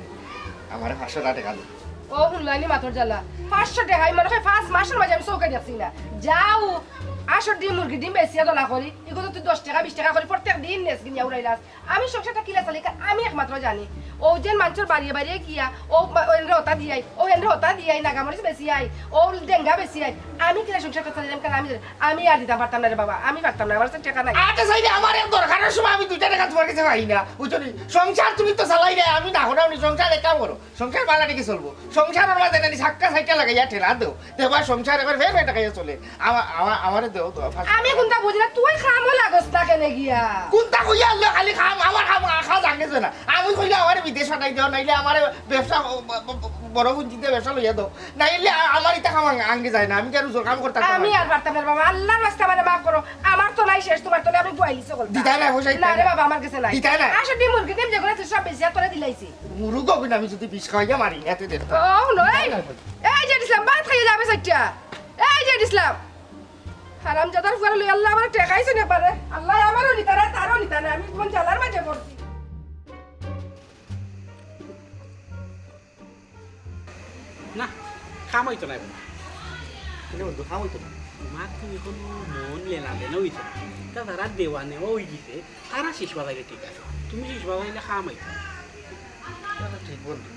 আমারে পাঁচশো টেকা দেও। ও হুনলায়নি মাতর জ্বালা, পাঁচশো টেকা, আমি মনে হয় পাঁচ মাসর মাঝে আমি চউখে দেখছি না। যাও, আটশো ডিম, মুরগি ডিম বেচিয়া দলা করি, ইগু তো তুই দশ টেকা, বিশ টেকা করি প্রত্যেক দিন নেস গিনিয়া উড়াইলাস। আমি সংসারটা কিলা চালাই, আমি একমাত্র জানি। অউ যেন মানষর বাড়িয়ে বাড়িয়ে গিয়া, অউ মা-, অউ এনরে হতা দিয়াই, অউ এনরে হতা দিয়াই, নাগামরিচ বেচিয়াই, অউ ডেঙ্গা বেচিয়াই, আমি কিলা সংসারটা চালাইলাম, কারণ আমি জানি, আমি আর দিতাম পারতাম না রে বাবা, আমি পারতাম না, আমার কাছে টেকা নাই। আচ্ছা, চাইলে আমার এক দরকারর সময় আমি দুইটা টেকা তুমার কাছে পাই না, বুঝছো নি? সংসার তুমি তো চালাইরায়, আমি না করাম নি, সংসার এক কাম করো, সংসার ভালা ঠিকই চলবো, সংসারর মাঝে নানি সাক্কা সাইটটা লাগাইয়া ঠেলা দেও, তে বা সংসার এবার ফের ফের টাকাইয়া চলে। আমা-, আমা-, আমারে দেও তো, first আমি কুন্তা বুঝি না, তুই কামো লাগস না কেনে গিয়া? কুন্তা কইয়া আনলে খালি কাম, আমার কাম, কাজ আগে যায় না। আমি কইলে আমারে বিদেশ পাঠাই দেও, নাইলে আমারে ব্যবসা ব-, ব-, ব-, বড় পুঞ্জিতে ব্যবসা লইয়া দেও, নাইলে আ-, আমার ইতা কাম আং-, আঙ্গে যায় না। আমি কি আর উজর কাম করতাম পারি? আমি আর পারতাম না রে বাবা, আল্লার রাস্তা আমারে মাফ করো, আমার তো নাই শেষ, তুমার তো নাই, আমি বইলিছো করতাম। দিতায় না, পয়সা দিতায় না রে না। বাবা, আমার কাছে নাই। দিতায় না। আটশো ডিম, মুরগি ডিম যেগুলা আছে সব বেচিয়া তোরে দিলাইছি। মুরগ হবি না, আমি যুদি বিষ খাওয়াইয়া মারি না, তে দেখতাম। ও, নয়। এই যে ইসলাম, ভাত খাইয়া যাবে চাইট্টা। এই যে ইসলাম। হারামজাদার ফুয়ারে লইয়া আল্লায় আমারে ঠেকাইছইন একবারে। আল্লায় আমারেও নিতা নায়, তারেও নিতা নায়। আমি কোন জ্বালার মাঝে পড়ছি। না, কাম অইতো নায় বাবা। কেনে বন্ধু, কাম অইতো নায়? মা, তুমি কুনু মন লেনা দেনা অইতো নায়। তা যারা দেওয়া নেওয়া অইগেছে, তারা শেষ বাজাইলে ঠিক আছে, তুমি শেষ বাজাইলে কাম অইতো নায়। কথা ঠিক বন্ধু,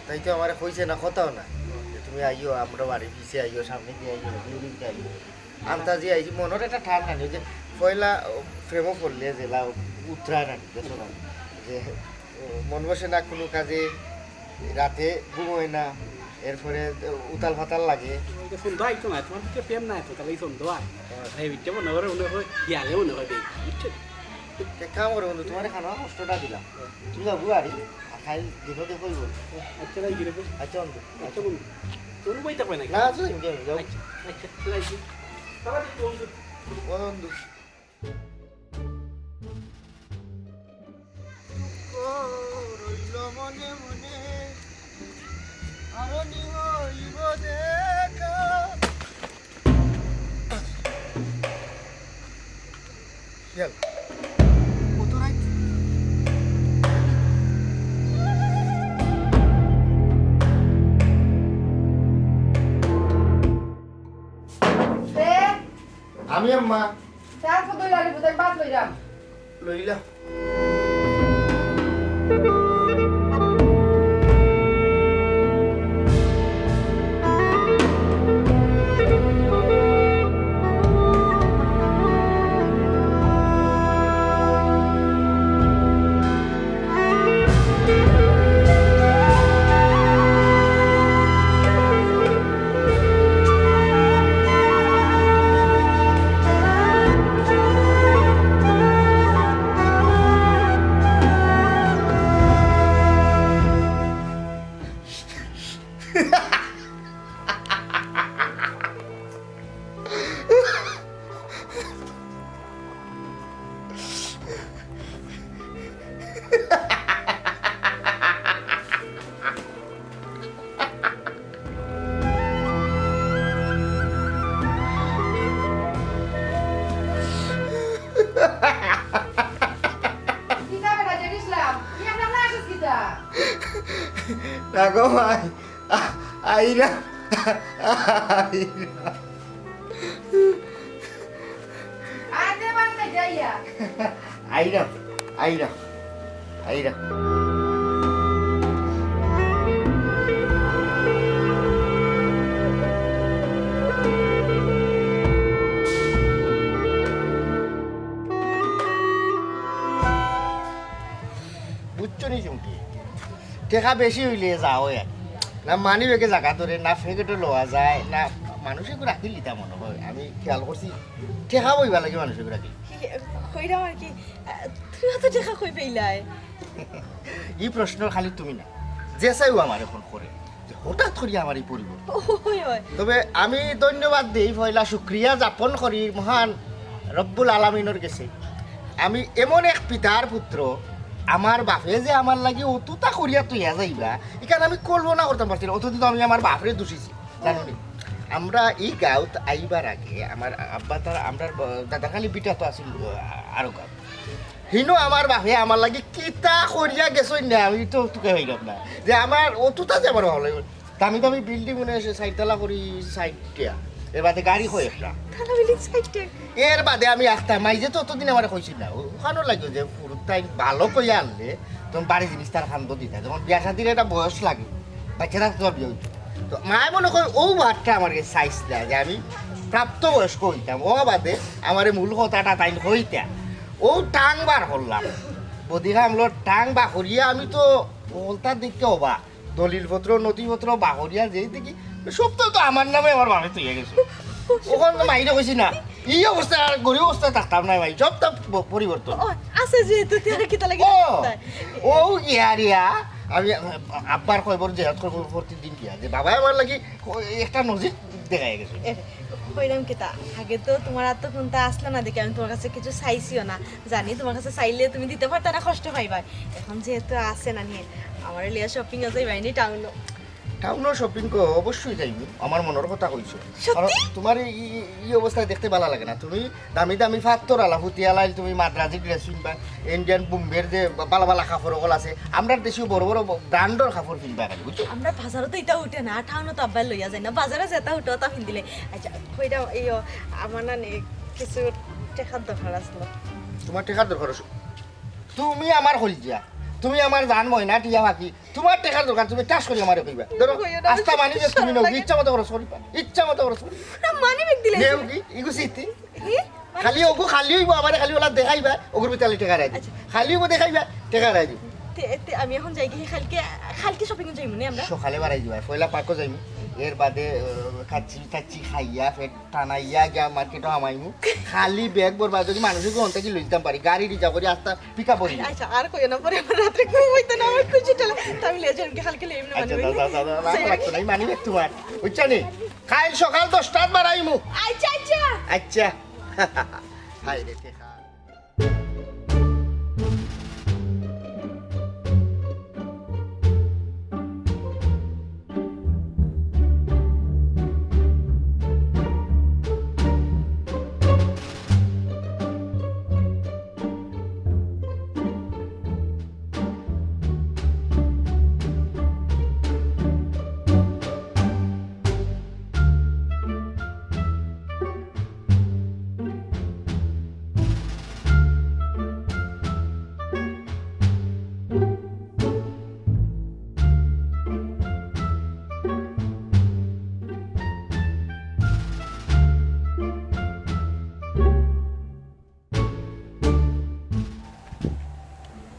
তাই তো আমারে কইছে না, কথাও না, যে তুমি আইও, আমরার বাড়ির পিছে আইও, সামনেদি আইও, বিল্ডিংদি আইও। আন্তাজি আইছি, মনর একটা টান নানি, অউ যে পয়লা প্রেমো পড়লে যেলা উতরায় নানি, দেখো না, যে মন বসে না কুনু কাজে, রাতে ঘুম অয় না, এরপরে উতাল ফাতাল লাগে। এটা সন্দেহ আইতো না, তুমার ভিতরে প্রেম নাই তো, তাইলে ই সন্দেহ আর। হ্যাঁ। এই ভিতরে মনে করে, মনে হয়, ইয়ালে মনে হয়, দেখি, বুঝছো? এক কাম করো বন্ধু, তুমারে খানো কষ্টটা দিলাম, তুমি যাও বাড়ি, আর কাইল দিনো দেখো অইবো। আচ্ছা, ভাই, গিরে। আচ্ছা বন্ধু। আচ্ছা বন্ধু, তোর ভাই থাকবে নাকি? না, আচ্ছা, যাও। আচ্ছা, আচ্ছা, ঠিক আছে। তাহলে বন্ধু। ও বন্ধু। দুঃখ রইল মনে মনে, আরো নি হইব দেখা। ইয়াল। কত রাইত? আমি আম্মা। চা তো দই লালি বুঝাই ভাত লইলাম। লইলা। কিতা বেটা জেড ইসলাম, তুই একলা একলা আছস কিতা? না গো মাই, আইরা, আইরা। আইরা, আইরা, আইরা। বুঝছো নি চুমকি? টেকা বেশি অইলে যা অয় আর। না মানি ব্যাগে জাগা ধরে, না পকেটো লওয়া যায়, না মানুষে করে রাখি লিতা মনে অয়। আমি খেয়াল করছি, টেকা বইবার লাগি মানুষে করে রাখি। কি, কইরাম আর কি, আহ, তুমিও তো টেকা কই পাইলায়? ই প্রশ্ন খালি তুমি না, যে চাইও আমার এখন করে। যে হঠাৎ করি আমার এই পরিবর্তন। অয়, অয়। তবে আমি ধন্যবাদ দেই, পয়লা শুক্রিয়া যাপন করি মহান রব্বুল আলামিনর গেছে। আমি এমন এক পিতার পুত্র, আমার বাপে যে আমার লাগি অতুতা করিয়া তৈয়া যাইবা, ইখান আমি কল্পনা করতাম পারছি না। অতদিন তো আমি আমার বাপরে দোষিছি, জানো নি? আমরা এই গাঁওত আইবার আগে আমার আব্বা তার, আমরা দাদাখালি বিটা তো আছিল, আহ, আরো গাঁও। হিনো আমার বাপে আমার লাগি কিতা করিয়া গেছইন না, আমি তো তোকে হইলাম না। যে আমার অতুতা যে আমার ভালো লাগে। দামি দামি বিল্ডিং মনে হয় চাইরতলা করি, ষাইটটা। এর বাদে গাড়ি হয় একটা। তালা বিল্ডিং ষাইটটা। এর বাদে আমি একটা মাইজে তো অতদিন আমার কইছি না। ওখানো লাগে যে ফুরুত তাই ভালো কইয়া আনলে, তখন বাড়ি জিনিস তার খান্দ দিতা। যখন বিয়া শাদির একটা বয়স লাগে, বাচ্চারা তো বিয়ে হইতো। তো মায় মনে কয় ও বারটা আমার কাছে চাইছ না যে আমি প্রাপ্তবয়স্ক হইতাম। ও বাদে আমার এই মূল কথাটা তাই হইতা। ও টাং বার করলাম। বদি খামলো টাং বা করিয়া আমি তো বলতার দিকে অবাক। দলিলপত্র, নথিপত্র বাহরিয়া যেই দেখি, সব তো, তো আমার নামে আমার বাপে তুই গেছে। ওখানে তো মাইরে কইছি না, এই অবস্থা আর গরিব অবস্থায় থাকতাম না ভাই, সব তো ব-, পরিবর্তন। ও, আছে যেহেতু, তুই আর কিতা লাগে ও, রাখতে? ও গিয়া রিয়া, আমি আব্বার কয়বার জেরাত করবো প্রতিদিন গিয়া, যে বাবায় আমার লাগি একটা নজির দেখাই গেছে। এ, কইলাম কিতা, আগে তো তোমার আর তো ফোনটা আসলো না দেখে আমি তোমার কাছে কিছু চাইছিও না। জানি তোমার কাছে চাইলে তুমি দিতে পারতা না, কষ্ট পাইবা। এখন যেহেতু আছে না নিয়ে, আমার লিয়া শপিং এ যাইবাই নি টাউনো। টাউনো শপিং কো অবশ্যই যাইবো, আমার মনের কথা কইছো। সত্যি? কারণ তোমার এই, এই, এই অবস্থায় দেখতে ভালো লাগে না। তুমি দামি দামি ফাত্তর আলা ফুতি আলাইল, তুমি মাদ্রাজি ড্রেস পিনবা, ইন্ডিয়ান বোম্বের যে বালা বালা কাপড় অকল আছে, আমরার দেশীয় বড় বড় ব্র্যান্ডর কাপড় পিনবা খালি, বুঝছো? আমরা বাজারও তো এটা উঠে না, টাউনো তো আব্বাই লইয়া যায় না, বাজারে যেটা উঠে ওটা পিন্দিলে। আচ্ছা, কইরা এই ও, আমার না নে, কিছু টেকার দরকার আসলো। তোমার টেকার দরকার আছে? তুমি আমার কলিজা, তুমি আমার জান ময়না টিয়া পাখি, তোমার টেকার দরকার, তুমি টাস করি আমারে কইবা। ধরো, কইও না, আস্তা মানি ব্যাগ তুমি শরম নেও, লাগে। ইচ্ছা মতো খরচ করিবা, ইচ্ছা মতো খরচ করিবা। না, মানি ব্যাগ দিলে নেও কি? ইগু সিটি? হে? খালি ওগু খালি হইবো, আমারে খালি ওলা দেখাইবা, ওগুর ভিতরে টেকা রাখি। আচ্ছা। খালি হইবো দেখাইবা, টেকা রাখি। তে, তে আমি এখন যাই কি, কালকে, কালকে শপিং এ যাইমু নে আমরা? সকালে বাড়াই দিবা, পয়লা পার্কও যাইমু। এর বাদে, আহ, খাচ্ছি টাচ্ছি খাইয়া, পেট টানাইয়া গিয়া মার্কেটও হামাইমু। খালি ব্যাগ ভরবা, যদি মানুষের গ্রহণ থাকি লই দিতাম পারি, গাড়ি রিজার্ভ করি আস্তা পিক আপ করি। আচ্ছা, আর কইও না, পরে আমার রাত্রে ঘুম হইতো না, আমার খুশি ঠেলে। তা আমি লিয়ে যাই, কালকে লিয়ে যাই, আচ্ছা, মানে, যা, যা, যা, যা, রাগ লাগতো না, এই মানি ব্যাগ তোমার। বুঝছো নি? কাল সকাল দশটাত বাড়াইমু। আচ্ছা, আচ্ছা। আচ্ছা। হায় রে, টেকা।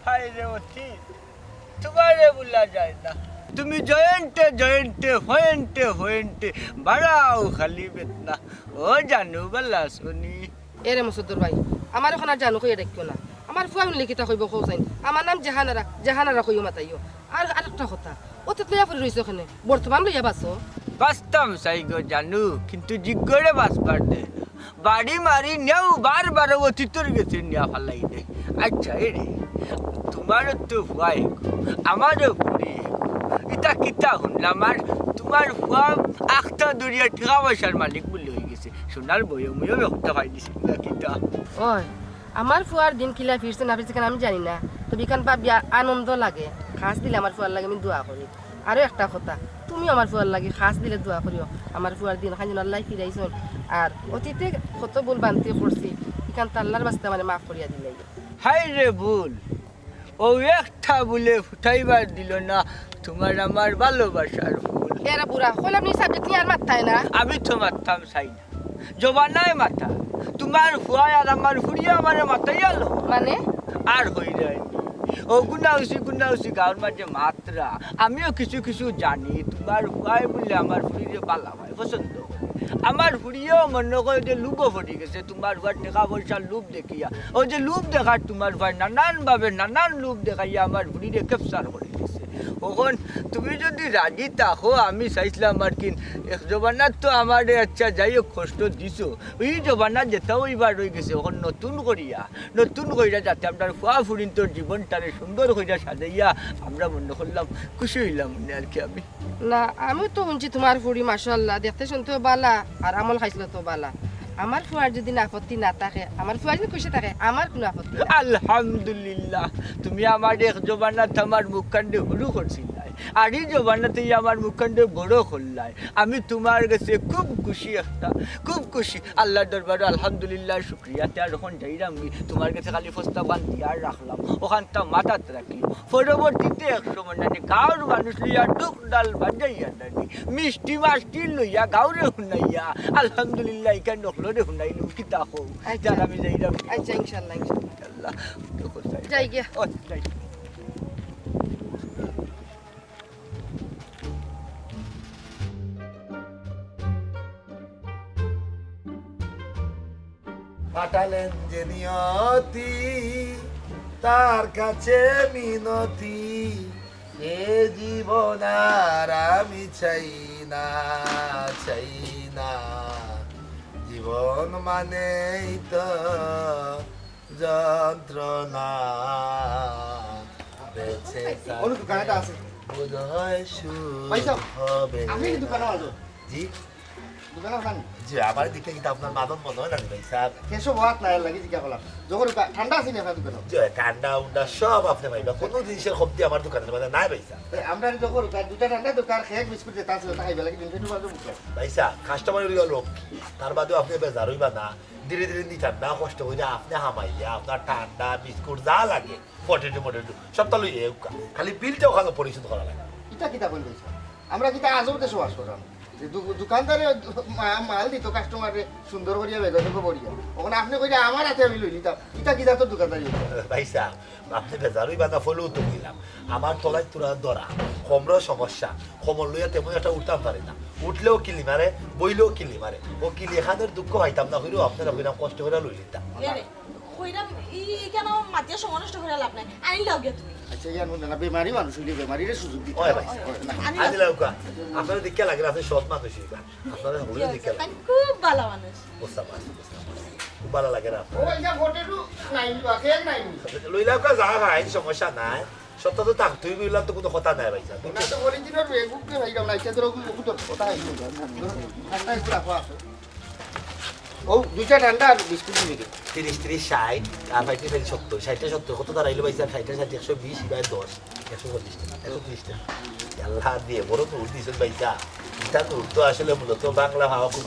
হায় রে অতীত, তোমারে ভুলা যায় না। তুমি জয়েন্টে জয়েন্টে, পয়েন্টে পয়েন্টে, বাড়াও খালি বেদনা। ও জানু, বালা আছো নি? এরে মুসদ্দর ভাই, আমার এখন আর জানু কইয়া ডাকিও না। আমার ফুয়া হুনলে কিতা কইবো কও চাইন। আমার নাম জাহানারা, জাহানারা কইও মাতাইও। আর আরেকটা কথা, অতীত লইয়া পড়ি রইছো কেনে? বর্তমান লইয়া বাঁচো। বাঁচতাম চাই গো জানু, কিন্তু জিগরে বাঁচবার দেয় না। বাড়ি মারি নেও, বারবার অতীতর গেছে নিয়া ফালাই দেয়। আচ্ছা, এরে, তোমারও তো ফুয়া এক, আমারও ফুড়ি এক। ইতা কিতা হুনলাম, আর তোমার ফুয়া আখতা দরিয়া টেকা পয়সার মালিক বুলি অই গেছে। সোনার বয়মে হপ্তা পাই দিছে না কিতা? ওই, আমার ফুয়ার দিন কিলা ফিরছে না ফিরছে কেন আমি জানি না, তবে ইখান ভাবিয়া আনন্দ লাগে। খাস দিলে আমার ফুয়ার লাগি আমি দোয়া করি। আরো একটা কথা, তুমি আমার ফুয়ার লাগি খাছ দিলে দোয়া করিও, আমার ফুয়ার দিন খান যেন আল্লায় ফিরাইছইন। আর অতীতে কত ভুল ভ্রান্তি করছি, ইখান তো আল্লার ওয়াস্তে আমারে মাফ করিয়া দিলাইও। হায় রে ভুল, অউ একটা ভুলে ফুটাইবার দিল না তুমার আমার ভালোবাসার ফুল। এরা বুড়া, কইলাম নি subject নিয়া আর মাততায় না। আমি তো মাততাম চাই না, জমানায় মাতা। তুমার ফুয়ায় আর আমার ফুড়িয়ে আমারে মাতাইয়ালো। মানে? আর হইরায় নি। অউ গুনা অইছি, গুনা অইছি, গাউর মাঝে মাতরা। আমিও কিছু কিছু জানি, তুমার ফুয়ায় বুলে আমার ফুড়িরে বালা পায়, পছন্দ করে। আমার ফুড়িয়েও মনো করে যে লোভো পড়ি গেছে, তুমার ফুয়ার টেকা পয়সার লোভ দেখিয়া। অউ যে লোভ দেখার তুমার ফুয়ায় নানান ভাবে নানান লোভ দেখাইয়া আমার ফুড়িরে capture করি দিছে। অখন তুমি যদি রাজি থাকো, আমি চাইছলাম আর কি, এক জমানাত তো আমারে, আচ্ছা, যাই হোক, কষ্ট দিছো, ই জমানা যেতা অইবার অই গেছে, অখন নতুন করিয়া, নতুন করিয়া যাতে আমরার ফুয়া ফুড়িন্তর জীবনটারে সুন্দর করিয়া সাজাইয়া আমরা মনো করলাম, খুশি অইলাম মনে আর কি আমি। না, আমি তো হুনছি তুমার ফুড়ি মাশাআল্লাহ, দেখতে শুনতেও বালা, আর আমল খাছলতও বালা। আমার ফুয়ার যদি আপত্তি না থাকে, আমার ফুয়া যদি খুশি থাকে, আমার কুনু আপত্তি নাই। আলহামদুলিল্লাহ, তুমি আমার এক জমানাত আমার মুখখানরে হুরু করছিলায়, আর ই জমানাত ই আমার মুখখানরে বড় করলায়। আমি তুমার গেছে খুব খুশি একটা, খুব খুশি। আল্লার দরবারো আলহামদুলিল্লাহ শুকরিয়া। তে আর অখন যাইরাম গি, তুমার গেছে খালি প্রস্তাবখান দিয়ার রাখলাম, অখানতা মাথাত রাখি। পরবর্তীতে এক সময় নানি গাউর মানুষ লইয়া ঢুক ঢাল বাজাইয়া নানি, মিষ্টি মাষ্টি লইয়া গাউরে হুনাইয়া, আলহামদুলিল্লাহ, ইখান অকলরে হুনাইলু, কিতা কও? আচ্ছা। যান, আমি যাইরাম। আচ্ছা, ইনশাআল্লাহ, ইনশাআল্লাহ। আল্লাহ, তো কোথায়? যাই গিয়া। ও, যাই। পাঠালেন যে নিয়তি, তার কাছে মিনতি, এ জীবন আর আমি চাই না, চাই না। জীবন মানেই তো যন্ত্রণা, বেঁচে থাকলে অনু, দোকানে তো আছে। বোধ হয় সুখ পয়সা হবে আপনি না। দোকানে আছো? জি? দোকানে আছেন? জি, আমার দিকে কিন্তু আপনার মাদন মনে হয় না ভাই সাহেব। কেশব হাত নাই লাগি জিজ্ঞা করলাম। যখন কা-, ঠান্ডা আছে নি আপনার দোকানে? জি, ঠান্ডা উন্ডা সব আপনি পাইবা। কোনো জিনিসের কমতি আমার দোকানের মধ্যে নাই ভাই সাহেব। এ, আমরা যখন কা-, দুইটা ঠান্ডা দোকান, কেক বিস্কুট যেটা আছে, ওটা খাইবে লাগি, দিন একটু বাজে বুঝলাম। ভাই সাহেব, কাস্টমার হইল লোক, তার বাদেও আপনি বেজার হইবা না। ধীরে ধীরে নিতাম না, কষ্ট করে আপনি হামাইয়া, আপনার ঠান্ডা, বিস্কুট যা লাগে, পটেটো মটেটো, সবটা লইয়া উকা। খালি বিলটা ওখানে পরিশোধ করা লাগে। এটা কিতা বলবেন স্যার? আমরা কিতা আজও দেশে বাস করলাম? যে দু-, দোকানদারে মা-, মাল দিত কাস্টমাররে সুন্দর করিয়া বেগে বেগে বড়িয়া। ওখানে আপনি কইলে আমার হাতে আমি লই নিতাম। এটা কিতা তো দোকানদারি হইল? ভাই সাহেব, আপনি বেজার হইবা না, ফলেও তো কইলাম। আমার তলায় তোরা ধরা, কোমরও সমস্যা, কোমর লইয়া তেমন একটা উঠতাম পারি না। উঠলেও কিলি মারে, বইলেও কিলি মারে। ও কিলি এখানের দুঃখ পাইতাম না, হইলেও আপনারা হইলাম কষ্ট করে লই নিতাম। এ রে, কইরাম, ই, ই কেন মাতিয়া সময় নষ্ট করে লাভ নাই? আনি লাও গিয়া তুমি। আচ্ছা, ইয়ার মধ্যে না, বেমারি মানুষ হইলে বেমারিরে সুযোগ দিতে ওই হয়। ভাই, ওই, ওই, না। আনি আনি লাও। লাউকা। আপনারা দেখিয়া লাগে, আপনি সৎ মানুষ হইবা। আপনারা হইলে জি, দেখিয়া তাই লাগে। খুব ভালো মানুষ। বুঝতে পারছি, বুঝতে পারছি। খুব ভালো লাগে না ও, আপনার। এটা ফটো টু নাই, বাকি এক নাই। লইলাউকা যা ভাই, সমস্যা নাই। সত্য তো থাকতেই বললাম তো কোনো কথা নাই ভাই, স্যার। না তো বলি দিন আর এগুকে ভাই, আমরা ইচ্ছা ধরো, ওগুলো তো কথা হয়। ঠান্ডা একটু রাখো আছে। ও, দুইটা ঠান্ডা আর বিস্কুট দিবি কি? তিরিশ, তিরিশ, ষাট, আর ভাই, তিরিশ, সত্তর, ষাটটা সত্তর, কত দাঁড়াইলো ভাই সাহেব? ষাটটা ষাট, একশো বিশ, ভাই, দশ, একশো পঁচিশ টাকা, একশো তিরিশ টাকা। আল্লাহ দিয়ে বড় তো উঠ দিয়েছেন ভাই সাহেব। এটা তো উঠ তো আসলে মূলত বাংলা ভাবা খুব।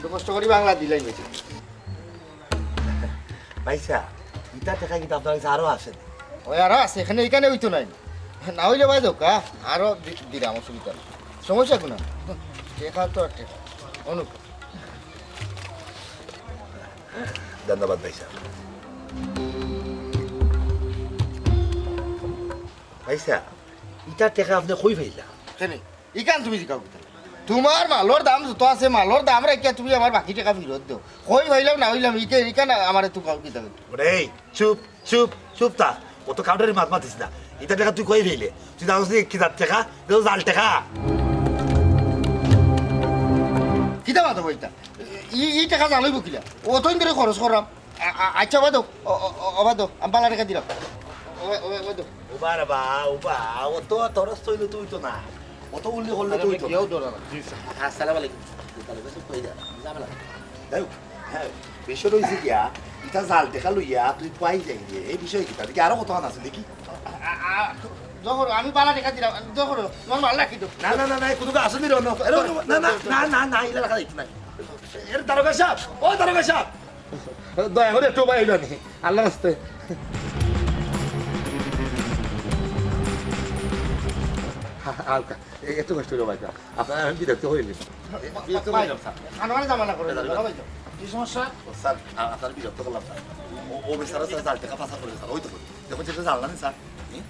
তো কষ্ট করি বাংলা দিলাই ভাই সাহেব। ভাই সাহেব, ইটা টেকা কিন্তু আপনার কাছে আরো আছে। ওই আরো আছে, এখানে, এখানে হইতো নাই। না হইলে ভাই দোকা, আরো দি-, দিলাম, অসুবিধা নেই। সমস্যা কোনো? টেকা তো আর টেকা। অনুপ। ধন্যবাদ ভাই সাহেব। ভাই সাহেব, ইটা টেকা আপনি কই পাইলা? কেনে? ইখান তুমি জিকাও কিতা? তোমার মালর দাম যত আছে, মালর দাম রাখিয়া তুমি আমার বাকি টেকা ফিরত দেও। কই পাইলাম না পাইলাম, ইকে, ইখান আমারে তুমি কাও কিতা? ওরে, চুপ, চুপ, চুপ থাক। অত কাউন্টারি মাত মাতিস না। ইটা টেকা তুই কই পাইলে? তুই জানোস নি কি জাত টেকা? ইটা তো জাল টেকা। কিতা মাতো বইতা? ই, ই টেকা জাল হইব কিলা? অতদিন ধরে খরচ করাম। আ-, আ-, আচ্ছা, বাদ দেও। ও, ও, ও, ও, বাদ দেও। আমি বালা টেকা দিলাম। ও, ও, ও, বাদ দেও। উবা রে বা, উবা, অত তরস তৈল তুই তো না। অত উল্লি করলে আরে তুই ভাই, তো কেউ না। ধরে না। জি, স্যার। আসসালামু আলাইকুম। তাহলে বেশ কই যা, ঝামেলা। যাই হোক, হ্যাঁ, বিষয় রইছে গিয়া, ইটা জাল টেকা লইয়া তুই পাই যাই রে। এই বিষয়ে কি? তাহলে কি আরো কথা আছে দেখি? আ-, আ-, আ-, জহর, আমি বালা টেকা দিলাম, জহর, তোমার মাল রাখি দেও। না, না, না, না, কোনো আসলে রে, না, না, না, না, না, ইলা রাখা যাইতো না। এর দারোগা সাহেব, ও দারোগা সাহেব, দয়া করে একটু বাইরে আনি, আল্লাহর রাস্তে। হালকা, এ-, একটু কষ্ট করে বাইরে। আপনার আমি বিরক্ত হইনি। বিরক্ত ভাই, হইলাম, স্যার। আনোয়ারে ঝামেলা করে দিল, ভাই। কি সমস্যা? ও, স্যার, আ-, আপনার বিরক্ত করলাম, স্যার। ও, ও বেচারা, স্যার, জাল টাকা পাচার করে, স্যার। ওই তো, দেখুন, সেটা জানলাম, স্যার। হুম?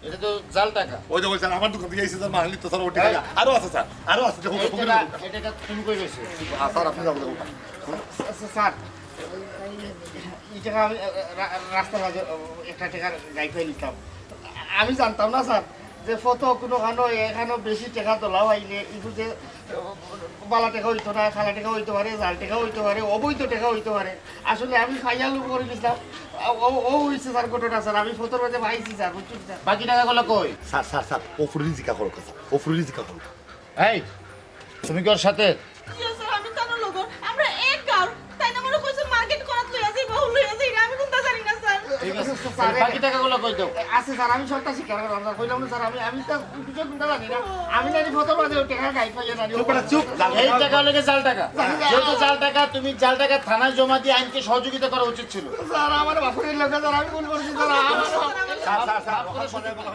এটা তো জাল টাকা। ওই যে, ওই স্যার, আমার দোকান থেকে এসে স্যার, মাল নিত স্যার, ওটি এই টাকা। আরো আছে স্যার, আরো আছে, দেখুন, এই দেখুন, টাকা, দেখুন। এই টাকা তুমি কই পেয়েছো? আ, স্যার, আপনি যাবো, দেখুন। আচ্ছা, স্যার, এই টাকা আমি, আ, রা-, রাস্তার মাঝে, আ, একটা টাকার গাই পাই নিতাম। আমি জানতাম না, স্যার, যে ফটো কোনোখানো, এখানো বেশি টাকা তোলা হইলে, একটু যে বালা টাকা হইতো না, কালা টাকা হইতে পারে, জাল টাকা হইতে পারে, অবৈধ টাকা হইতে পারে। আসলে আমি খাইয়া লোভ করে নিছিলাম। ও, ও, ও হইছে স্যার ঘটনা স্যার, আমি ফটোর মধ্যে পাইছি স্যার, বুঝছেন স্যার? বাকি টাকাগুলো কই? স্যার, স্যার, স্যার, ও ফুরি জিকা করো, স্যার, ও ফুরি জিকা করো। এই, তুমি কি ওর সাথে? জি স্যার, আমি তার লগর। আমরা এক গাঁওর। তাই না মনে কইছে মার্কেট করাত লইয়া যাইবা, ও লইয়া যাইরা, আমি কোনটা জানি না স্যার। ঠিক আছে, স্যার, বাকি টাকাগুলো কই দাও? আছে স্যার, আমি সবটা স্বীকার করলাম স্যার, কইলাম না স্যার, আমি, আমি তো কিছু কোনটা জানি না। আমি জানি ফটোর মাঝে ওই টাকা গাই পাইয়া জানি। চুপ বেটা, চুপ। এই টাকা হলো গিয়ে জাল টাকা। জানি না। যেহেতু জাল টাকা, তুমি জাল টাকা থানায় জমা দিয়ে আইনকে সহযোগিতা করা উচিত ছিল। স্যার, আমার বাপের লোকে স্যার, আমি ভুল করছি স্যার, আমার স্যার, স্যার, স্যার,